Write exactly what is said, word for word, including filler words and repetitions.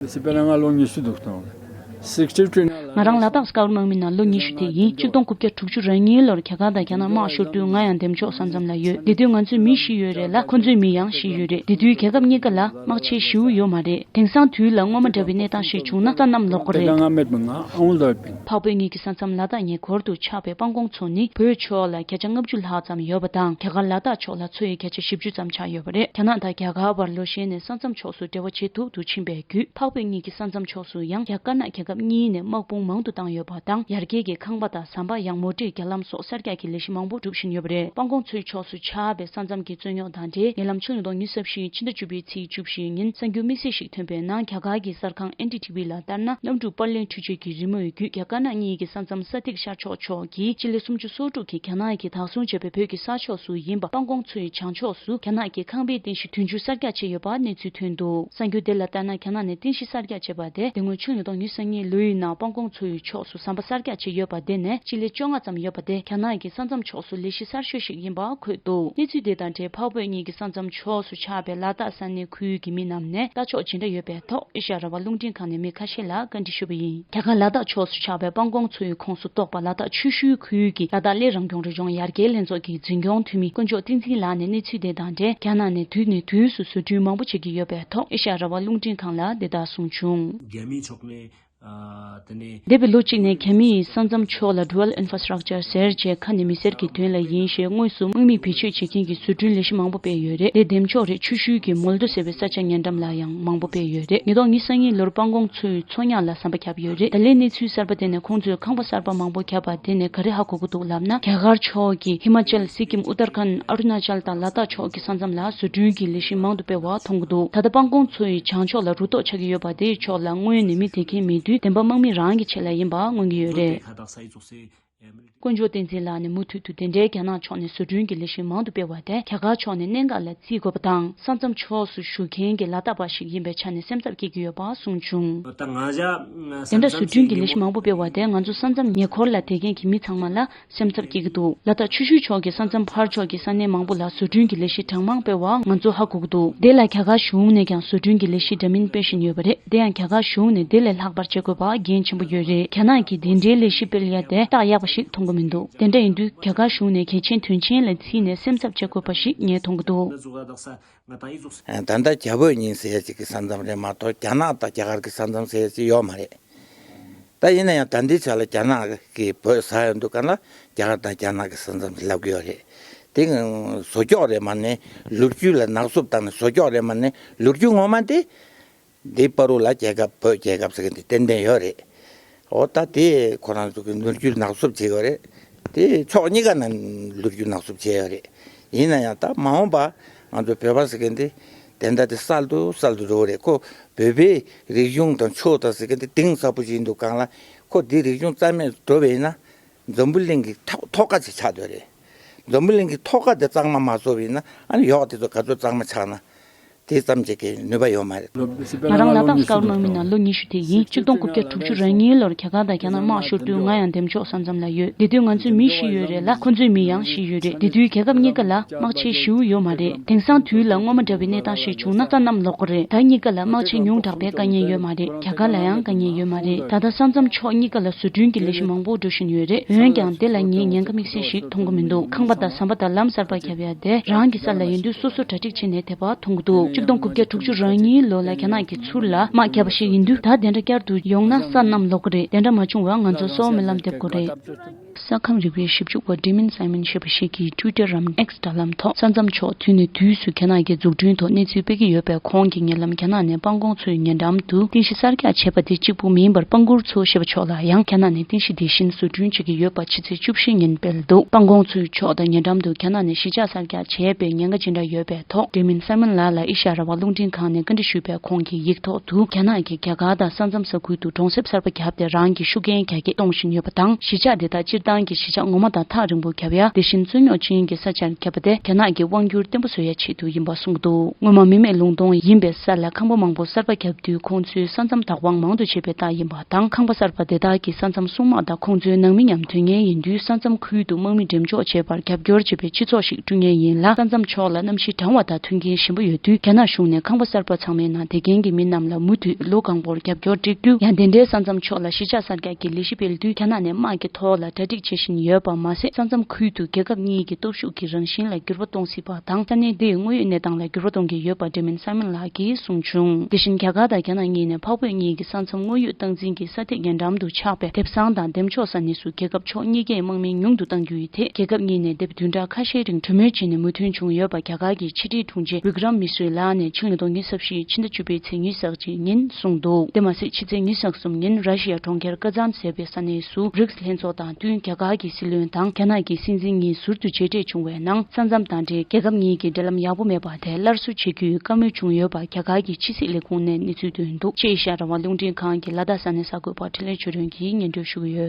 སི་པེ་ལ་ང་ལོ་ཉི་ཤུ་འདུག་སྟོང་། སིག་སི་ཊི་ཐི་རི་ན་ལ། ང་རང་ལ་དྭགས་སི་ཀ་ཝར་དམག་མི་ནང་ལོ་ཉི་ཤུ་དེ་ཡིན། ཆིག་སྟོང་དགུ་བརྒྱ་དྲུག་ཅུ་རེ་གཉིས་ལོར་རྒྱ་གར་དང་རྒྱ་ནག་དམག་ཤོར་དུས་ང་ཡང་འདེམས་ཤོག་ས་མཚམས་ལ་ཡོད། དེ་དུས་ང་ཚོའི་མི་ཤི་ཡོད་རེད་ལ། ཁོ་ཚོའི་མི་ཡང་ཤི་ཡོད་རེད། དེ་དུས་རྒྱལ་ཁབ་གཉིས་ཀ་ལ་དམག་ཆེན་ཞེ་པོ་ཡོད་མ་རེད། དེང་སང་དུས་ལ་སྔོན་མ་འདྲ་བའི་གནས་སྟངས་ཤིག་བྱུང་ན་སོ་ནམ་ལོག་གི་རེད། འཕགས་བོད་གཉིས་ཀྱི་ས་མཚམས་ལ་དྭགས་ཉེ་འཁོར་དུ་ཆགས་པའི་སྤང་གོང་མཚོ་ནི་བོད་ཕྱོགས་ལ་བརྒྱ་ཆ་ལྔ་བཅུ་ལྷག་ཙམ་ཡོད་པ་དང་། རྒྱ་གར་ལ་དྭགས་ཕྱོགས་ལ་མཚོ་ཡི་བརྒྱ་ཆ་བཞི་བཅུ་ཙམ་ཆགས་ཡོད་པ་རེད། རྒྱ་ནག་དང་རྒྱ་གར་བར་ལོ་གཞན་ནས་ས་མཚམས་ཕྱོགས་སུ་འབྲེལ་བ་བྱེད་ཐུབ་ཐུབ་ཕྱིན་པའི་བརྒྱུད། འཕགས་བོད་གཉིས་ཀྱི་ས་མཚམས་ཕྱོགས་སུ་ཡང་རྒྱ་དཀར་ནག་རྒྱལ་ཁབ་གཉིས་ནས་དམག་དཔུང་མང་དུ་བཏང་ཡོད་པ་དང་། ཡར་རྒྱས་ཀྱི་ཁང་པ་དང་ཟམ་པ། ཡང་མོ་ཊའི་རྒྱ་ལམ་སོགས་གསར་རྒྱག་གི་ལས་གཞི་མང་པོ་སྒྲུབ་བཞིན་ཡོད་པ་རེད། སྤང་གོང་མཚོའི་ཕྱོགས་སུ་ཆགས་པའི་ས་མཚམས་ཀྱི་རྩོད་རྙོག་དང་འབྲེལ། ཉེ་ལམ་ཕྱི་ལོ་ཉིས་སྟོང་ཉི་ཤུ་རྩ་བཞི་ཕྱི་ཟླ་བཅུ་པའི་ཚེས་བཅུ་བཞི་ཉིན་གསར་འགྱུར་དམིགས་བསལ་ཞིག་ཐོན་པའི་ནང་། རྒྱ་གར་གྱི་གསར་ཁང་ཨེན་ཌི་ཊི་བི་ལ་ལྟར་ན། གནམ་གྲུ་པར་ལེན་འཕྲུལ་ཆས་ཀྱི་རི་མོའི་བརྒྱུད། རྒྱ་དཀར་ནག་གཉིས་ཀྱི་ས་མཚམས་ས་ཐིག་ཤར་ཕྱོགས་ཕྱོགས་ཀྱི་སྤྱི་ལེ་སུམ་ཅུ་སོ་དྲུག་གི་རྒྱ་ནག་གིས་བདག་བཟུང་བྱས་པའི་བོད་ཀྱི་ས་ཕྱོགས་སུ་ཡིན་པ། སྤང་གོང་མཚོའི་བྱང་ཕྱོགས་སུ་རྒྱ་ནག་གི་ཁང་པའི་རྟེན་གཞི་བདུན་ཅུ་གསར་རྒྱག་བྱས་ཡོད་པ་གནས་ཚུལ་ཐོན་འདུག་གསར་འགྱུར་དེ་ལ་ལྟར་ན། རྒྱ་ནག་ནས་རྟེན་གཞི་གསར་རྒྱག་བྱས་པ་དེ། དེ་སྔོན་ཕྱི་ལོ་ཉིས་སྟོང་ཉི་ཤུ་རྩ་གཉིས་ལོའི་ནང་སྤང་གོང་མཚོའི་ཕྱོགས་སུ་ཟམ་པ་གསར་རྒྱག་བྱས་ཡོད་པ་དེ་ནས་སྤྱི་ལེ་བཅོ་ལྔ་ཙམ་ཡོད་པ་དེ། རྒྱ་ནག་གི་ས་མཚམས་ཕྱོགས་སུ་ལས་གཞི་གསར་ཤོས་ཤིག་ཡིན་པ་འཁོད་འདུག་གནས་ཚུལ་དེ་དང་འབྲེལ། འཕགས་བོད་གཉིས་ཀྱི་ས་མཚམས་ཕྱོགས་སུ་ཆགས་པའི་ལ་དྭགས་ས་གནས་ཁུལ་གྱི་མི་རྣམས་ནས་ལྟ་ཕྱོགས་ཇི་འདྲ་ཡོད་པའི་ཐོག་ཨེ་ཤ་ཡ་རང་དབང་རླུང་འཕྲིན་ཁང་ནས་མི་ཁ་ཤས་ལ་བཀའ་འདྲི་ཞུས་པ་ཡིན། རྒྱ་གར་ལ་དྭགས་ཕྱོགས་སུ་ཆགས་པའི་སྤང་གོང་མཚོའི་ཁོངས་སུ་གཏོགས་པ་ལ་དྭགས་ཆུ་ཤུལ་ཁུལ་གྱི་ལ་དྭགས་གླེ་རང་སྐྱོང་རི་ལྗོངས་ཡར་རྒྱས་ལྷན་ཚོགས་ཀྱི་འཛིན་སྐྱོང་འཐུས་མི་དཀོན་མཆོག་བསྟན་འཛིན་ལགས་ནས་གནས་ཚུལ་དེ་དང་འབྲེལ། རྒྱ་ནག་ནས་དུས་ནས་དུས་སུ་བཟོ་སྐྲུན་མང་པོ་བྱེད་ཀྱི་ཡོད་པའི་ཐོག་ཨེ་ཤ་ཡ་རང་དབང་རླུང་འཕྲིན་ཁང་ལ་འདི་ལྟར་གསུངས་བྱུང་། རྒྱ་མིའི་ཕྱོགས་ནས། ཨ། དེ་ནས། འདས་པའི་ལོ་གཅིག་ནས་རྒྱ་མི་ཡིས་ས་མཚམས་ཕྱོགས་ལ་Dual Infrastructure ཟེར་བྱས། ཁ་ནས་མི་སེར་གྱི་དོན་ལ་ཡིན་ཞེས་དངོས་སུ་དམག་མིས་བེད་སྤྱོད་བྱེད་མཁན་གྱི་བཟོ་སྐྲུན་ལས་གཞི་མང་པོ་སྤེལ་ཡོད་རེད། དེ་འདེམས་ཕྱོགས་རེད། ཆུ་ཤུལ་གྱི་མོལ་དོ་ཟེར་བའི་ས་ཆ་ཉེ་འགྲམ་ལ་ཡང་མང་པོ་སྤེལ་ཡོད་རེད། ཉིས་སྟོང་ཉི་ཤུ་རྩ་གཉིས་ལོར་སྤང་གོང་མཚོའི་མཚོ་ཉག་ལ་ཟམ་པ་བརྒྱབ་ཡོད་རེད། ད་ལན་གནས་ཚུལ་གསར་པ་དེ་ནས་ཁོང་ཚོས་ཁང་པ་གསར་པ་མང་པོ་བརྒྱབ་པ་དེ་ནས་ག་རེ་ཧ་གོ་གི་འདུག་ལབ་ན། རྒྱ་གར་ཕྱོགས་ཀྱི་ཧི་མ་ཅལ། སི་ཀིམ། ཨུ་ཏར་ཁན། ཨ་རུ་ན་ཅལ་དང་ལ་དྭགས་ཕྱོགས་ཀྱི་ས་མཚམས་ལ་བཟོ་སྐྲུན་གྱི་ལས་གཞི་མང་དུ་སྤེལ་བ་མཐོང་གི་འདུག་ད་ལྟ་སྤང་གོང་མཚོ་ཡི་བྱང་ཕྱོགས་ལ་རུ་ཐོག་ཆགས་ཀྱི་ཡོད་པ་དེའི་ཕྱོགས་ལ་སྔོན་ནས་མི་བསྡད་མཁན་མེད་དུས། བདེན་པ་དམག་མི་རང་གི་ཆེད་ལ་ཡིན་པ་མངོན་གྱི་ཡོད་རེད། དཀོན་མཆོག་བསྟན་འཛིན་ལགས་ནས་མུ་མཐུད་དུ་དེ་འདྲའི་རྒྱ་ནག་ཕྱོགས་ནས་བཟོ་སྐྲུན་གྱི་ལས་གཞི་མང་དུ་སྤེལ་བ་དེ་རྒྱ་གར་ཕྱོགས་ནས་གནད་འགག་ལ་བརྩི་དགོས་པ་དང་། ས་མཚམས་ཕྱོགས་སུ་བཞུགས་མཁན་གྱི་ལ་དྭགས་པ་ཞིག་ཡིན་པའི་ཆ་ནས་སེམས་འཚབ་སྐྱེ་གི་ཡོད་པ་གསུངས་བྱུང་། དེ་འདྲ་བཟོ་སྐྲུན་གྱི་ལས་གཞི་མང་པོ་སྤེལ་བ་དེ་ང་ཚོ་ས་མཚམས་ཉེ་འཁོར་ལ་བསྡད་མཁན་གྱི་མི་ཚང་མ་ལ་སེམས་འཚབ་སྐྱེ་གི་འདུག་ལ་དྭགས་ཆུ་ཤུལ་ཕྱོགས་ཀྱི་ས་མཚམས་ཕར་ཕྱོགས་ཀྱི་ས་གནས་མང་པོ་ལ་བཟོ་སྐྲུན་གྱི་ལས་གཞི་གྲངས་མང་སྤེལ་བ་ང་ཚོ་ཧ་གོ་གི་འདུག་དེ་ལ་རྒྱ་གར་གཞུང་ནས་ཀྱང་བཟོ་སྐྲུན་གྱི་ལས་གཞི་འདྲ་མིན་སྤེལ་བཞིན་ཡོད་པ་རེད། དེ་ཡང་རྒྱ་གར་གཞུང་ནས་དེ་ལས་ལྷག་པར་བྱེད་དགོས་པ་འགན་ཆེན་པོ་ཡོད་རེད། རྒྱ་ནག་གིས་དེ་འདྲའི་ལས་གཞི་སྤེལ་ཡ་དེ་རྟགས་ཡག་པ་ཞིག་མཐོང་གི་མི་འདུག་དེ་འདྲ་ཡིན་དུས་རྒྱ་གར་གཞུང་ནས་གལ་ཆེན་དོན་ཆེན་ལ་བརྩིས་ནས་སེམས་འཚབ་བྱེད་དགོས་པ་ཞིག་ངས་མཐོང་གི་འདུག་ད་ལྟ་རྒྱ་བོད་གཉིས་ཟེར་ཡ་ཅིག་གི་ས་མཚམས་རེད་མ་གཏོགས། རྒྱ་ནག་དང་རྒྱ་གར་གྱི་ས་མཚམས་ཟེར་ཡ་ཅིག་ཡོད་མ་རེད། ད་ཡིན་ན་ཡང་ད་ལྟའི་ཆ་ལ་རྒྱ་ནག་གིས་བོད་ཟ་ཡོང་དུས་གང་ལ་རྒྱ་གར་དང་རྒྱ་ནག་གི་ས་མཚམས་ལབ་ཀྱི་ཡོད་རེད། དེ་བཟོ་ཀྱོག་རེད་མ་ནས་ལོ་རྒྱུས་ལ་ནག་བསུབ་བཏང་ནས་བཟོ་ཀྱོག་རེད་མ་ནས་ལོ་རྒྱུས་ངོ་མ་དེ། འདི་བར་དུ་ལ་རྒྱལ་ཁབ་བོད་རྒྱལ་ཁབ་ཟེར་མཁན་དེ་ཏན་ཏན་ཡོད་རེད། འོ་ད་དེ་ཁོ་རང་ཚོ་གི་ལོ་རྒྱུས་ནག་བསུབ་བྱས་ཡོད་རེད། དེ་ཕྱོགས་གཉིས་ཀ་ནས་ལོ་རྒྱུས་ནག་བསུབ་བྱས་ཡོད་རེད། ཡིན་ན་ཡང་ད་མ་འོངས་པ་ང་ཚོ་བོད་པ་ཟེར་མཁན་དེ་དེ་འདྲ་དེ་གསར་དུ་གསར་དུ་འགྲོ་གི་རེད། ཁོ་བོད་པའི་རིག་གཞུང་དང་ཆོས་དང་ཟེར་མཁན་དེ་གཏིང་ཟབ་པོ་ཞིག་ཡིན་དུས་གང་ལ་ཁོ་དེ་རིག་གཞུང་རྩ་མེད་འགྲོ་བ་ཡིན་ན། འཛམ་བུ་གླིང་གི་ཐོག་ཐོག་ཁ་ཅིག་ཆགས་སྡོད་རེད། འཛམ་བུ་གླིང་གི་ཐོག་ཁ་དེ་གཙང་མ་མ་བཟོ་བ་ཡིན་ན། ཨ་ནི་ཡོག་དེ་ཚོ་ག་ཚོད་གཙང་མ་ཆགས་ན་དེ་ཙམ་ཅིག་གི་ནུས་པ་ཡོད་མ་རེད། ང་རང་ལ་དྭགས་སི་ཀ་ཝར་དམག་མི་ནང་ལོ་ཉི་ཤུ་དེ་ཡིན། ཆིག་སྟོང་དགུ་བརྒྱ་དྲུག་ཅུ་རེ་གཉིས་ལོར་རྒྱ་གར་དང་རྒྱ་ནག་དམག་ཤོར་དུས་ང་ཡང་འདེམས་ཤོག་ས་མཚམས་ལ་ཡོད། དེ་དུས་ང་ཚོའི་མི་ཤི་ཡོད་རེད་ལ། ཁོ་ཚོའི་མི་ཡང་ཤི་ཡོད་རེད། དེ་དུས་རྒྱལ་ཁབ་གཉིས་ཀ་ལ་དམག་ཆེན་ཞེ་པོ་ཡོད་མ་རེད། དེང་སང་དུས་ལ་སྔོན་མ་འདྲ་བའི་གནས་སྟངས་ཤིག་བྱུང་ན་སོ་ནམ་ལོག་གི་རེད། ད་གཉིས་ཀ་ལ་དམག་ཆེན་ཉུང་དྲགས་པའི་དཀའ་ངལ་ཡོད་མ་རེད། རྒྱ་གར་ལ་ཡང་དཀའ་ངལ་ཡོད་མ་རེད། ད་ལྟ་ས་མཚམས་ཕྱོགས་གཉིས་ཀ་ལ་བཟོ་སྐྲུན་གྱི་ལས་གཞི་མང་པོ་འགྲོ་བཞིན་ཡོད་རེད། འོན་ཀྱང་དེ་ལ་ངས་ཉེན་ཁ་དམིགས་བསལ་ཞིག་མཐོང་གི་མི་འདུག་ཁང་པ་དང་ཟམ་པ་དང་ལམ་གསར་པ་བརྒྱབ་ཡ་དེ་རང་གི་ས་ལ་ཡིན་དུས་སོ་སོ་གྲ་སྒྲིག་བྱས་ནས་དེ་བར་མཐོང་གི་འདུག་ཆིག་སྟོང་དགུ་བརྒྱ་དྲུག་ཅུ་རེ་གཉིས་ལོ་ལ་རྒྱ་ནག་གིས་ཚུར་ལ་དམག་བརྒྱབ་པ་ཞིག་ཡིན་དུས། ད་དེ་འདྲ་བསྐྱར་དུ་ཡོང་ན་སོ་ནམ་ལོག་གི་རེད། དེ་འདྲ་མ་བྱུང་བར་ང་ཚོ་གསོ་བ་སྨོན་ལམ་འདེབས་དགོས་རེད། ས་ཁམས་རིག་པའི་ཞིབ་འཇུག་པ་ཀྲི་མིན་སའི་མོན་ཞེས་པ་ཞིག་གིས་ཊུའི་ཊར་རམ་ཨེགསི་དྲ་ལམ་ཐོག་ས་མཚམས་ཕྱོགས་དུས་ནས་དུས་སུ་རྒྱ་ནག་གི་འཛུགས་སྐྲུན་ཐོག་གནས་ཚུལ་སྤེལ་གྱི་ཡོད་པས། ཁོང་གིས་ཉེ་ལམ་རྒྱ་ནག་ནས་སྤང་གོང་མཚོའི་ཉེ་འགྲམ་དུ་རྟེན་གཞི་གསར་རྒྱག་བྱས་པ་དེ་གཅིག་པུ་མིན་པར། སྤང་གུར་མཚོ་ཞེས་པ་ཕྱོགས་ལ་ཡང་རྒྱ་ནག་ནས་རྟེན་གཞི་འདི་བཞིན་བཟོ་སྐྲུན་བྱེད་ཀྱི་ཡོད་པ་ཕྱི་ཚེས་བཅུ་བཞི་ཉིན་སྤེལ་འདུག་སྤང་གོང་མཚོའི་ཕྱོགས་དང་ཉེ་འགྲམ་དུ་རྒྱ་ནག་ནས་གཞིས་ཆགས་གསར་རྒྱག་བྱས་པའི་ཉེན་ཁ་ཇི་འདྲ་ཡོད་པའི་ཐོག་ཀྲི་མིན་སའི་མོན་ལགས་ལ་ཨེ་ཤ་ཡ་རང་དབང་རླུང་འཕྲིན་ཁང་ནས་བཀའ་འདྲི་ཞུས་པས། ཁོང་གིས་ཡིག་ཐོག་ཏུ་རྒྱ་ནག་གིས་རྒྱ་གར་དང་ས་མཚམས་ས་ཁུལ་དུ་གྲོང་གསེབ་གསར་པ་བརྒྱབ་སྟེ་རང་གི་ཤུགས་རྐྱེན་རྒྱ་སྐྱེད་གཏོང་བཞིན་ཡོད་པ་དང་། གཞིས་ཆགས་དེ་དག་སྤྱི། ཏང་གི་གཞིས་ཆགས་ངོ་མ་དང་ཐག་རིང་པོ་བརྒྱབ་ཡ། དེ་བཞིན་རྩོད་རྙོག་ཅན་གྱི་ས་ཆར་བརྒྱབ་པ་དེ་རྒྱ་ནག་གི་དབང་སྒྱུར་བརྟན་པོ་བཟོ་ཡ་ཆེད་དུ་ཡིན་པ་གསུངས་འདུག་སྔོན་མ་མི་མེད་ལུང་སྟོང་ཡིན་པའི་ས་ལ་ཁང་པ་མང་པོ་གསར་པ་བརྒྱབ་དུས། ཁོང་ཚོས་ས་མཚམས་བདག་དབང་མང་དུ་བྱས་པའི་རྟགས་ཡིན་པ་དང་། ཁང་པ་གསར་པ་དེ་དག་གི་ས་མཚམས་སྲུང་དམག་དང་ཁོང་ཚོའི་ནང་མི་མཉམ་ཐོན་མཁན་ཡིན་དུས། ས་མཚམས་ཁུལ་དུ་དམག་མི་འགྲེམས་འཇོག་བྱེད་པར་རྒྱབ་སྐྱོར་བྱེད་པའི་སྤྱི་ཚོགས་ཤིག་བསྐྲུན་མཁན་ཡིན་ལ། ས་མཚམས་ཕྱོགས་ལ་གནམ་གཤིས་གྲང་བ་དང་མཐུན་རྐྱེན་ཞན་པོ་ཡོད་དུས། རྒྱ་ནག་གཞུང་ནས་ཁང་པ་གསར་པ་ཚང་མའི་ནང་བསྡད་མཁན་གྱི་མི་རྣམས་ལ་མུ་མཐུད་ལོ་གང་པོར་རྒྱབ་སྐྱོར་སྤྲད་རྒྱུ། ཡང་དེ་འདྲའི་ས་མཚམས་ཕྱོགས་ལ་གཞིས་ཆགས་གསར་རྒྱག་གི་ལས་གཞི་སྤེལ་དུས། རྒྱ་ནག་ནས་དམག་གི་ཐོག་ལ་གྲ་སྒྲིག་བྱེད་བཞིན་ཡོད་པ་མ་ཟད། ས་མཚམས་ཁུལ་དུ་རྒྱལ་ཁབ་གཉིས་ཀྱི་སྟོབས་ཤུགས་ཀྱི་རང་བཞིན་ལ་འགྱུར་བ་གཏོང་སྲིད་པ་དང་། ས་གནས་འདིའི་དངོས་ཡོད་གནས་སྟངས་ལ་འགྱུར་བ་གཏོང་གི་ཡོད་པ་འབྲེལ་མིན་བསམ་ཡུལ་ལགས་ཀྱིས་གསུངས་བྱུང་། དེ་བཞིན་རྒྱ་གར་དང་རྒྱ་ནག་གཉིས་ནས་འཕགས་བོད་གཉིས་ཀྱི་ས་མཚམས་དངོས་ཡོད་སྟངས་འཛིན་གྱི་ས་ཐིག་ཉེ་འགྲམ་དུ་ཆགས་པའི་དེབ་བཟང་དང་འདེམས་ཕྱོགས་ས་གནས་སུ་རྒྱལ་ཁབ་ཕྱོགས་གཉིས་ཀས་དམག་མི་ཉུང་དུ་གཏང་རྒྱུ་ཡི་ཐད། རྒྱལ་ཁབ་གཉིས་ནས་དེབ་བདུན་ཕྲག་ཁ་ཤས་རིང་གྲོས་མོལ་བྱས་ནས་མོས་མཐུན་བྱུང་ཡོད་པ་རྒྱ་གར་གྱི་ཕྱི་དྲིལ་དྲུང་ཆེ་བི་ཀྲམ་མི་སྲི་ལགས་ནས་ཕྱི་ལོ་ཉིས་སྟོང་ཉི་ཤུ་རྩ་བཞི་ཕྱི་ཟླ་བཅུ་པའི་ཚེས་ཉི་ཤུ་རྩ་གཅིག་ཉིན་གསུངས་འདུག་དེ་མ་ཟད། ཕྱི་ཚེས་ཉི་ཤུ་རྩ་གསུམ་ཉིན་ར་ཤི་ཡ་གྲོང་ཁྱེར་ཀ་ཛན་ཟེར་བའི་ས་གནས་སུ་རིགས་ལྷན་ཚོགས་དང་བསྟུན་རྒྱ་གར་གྱི་སྲིད་བློན་དང་རྒྱ་ནག་གི་སྲིད་འཛིན་གཉིས་ཟུར་དུ་མཇལ་འཕྲད་བྱུང་བའི་ནང་། ས་མཚམས་དང་འབྲེལ་རྒྱལ་ཁབ་གཉིས་ཀྱི་འབྲེལ་ལམ་ཡག་པོ་མེད་པ་དེ་སླར་གསོ་བྱེད་རྒྱུའི་བཀའ་མོལ་བྱུང་ཡོད་པ་རྒྱ་གར་གྱི་ཕྱི་སྲིད་ལས་ཁུངས་ནས་གནས་ཚུལ་བཏོན་འདུག་ཨེ་ཤ་ཡ་རང་དབང་རླུང་འཕྲིན་ཁང་གི་ལ་དྭགས་ས་གནས་གསར་འགོད་པ་འཕྲིན་ལས་ཆོས་སྒྲོན་གྱིས་སྙན་སྒྲོན་ཞུ་གི་ཡོད།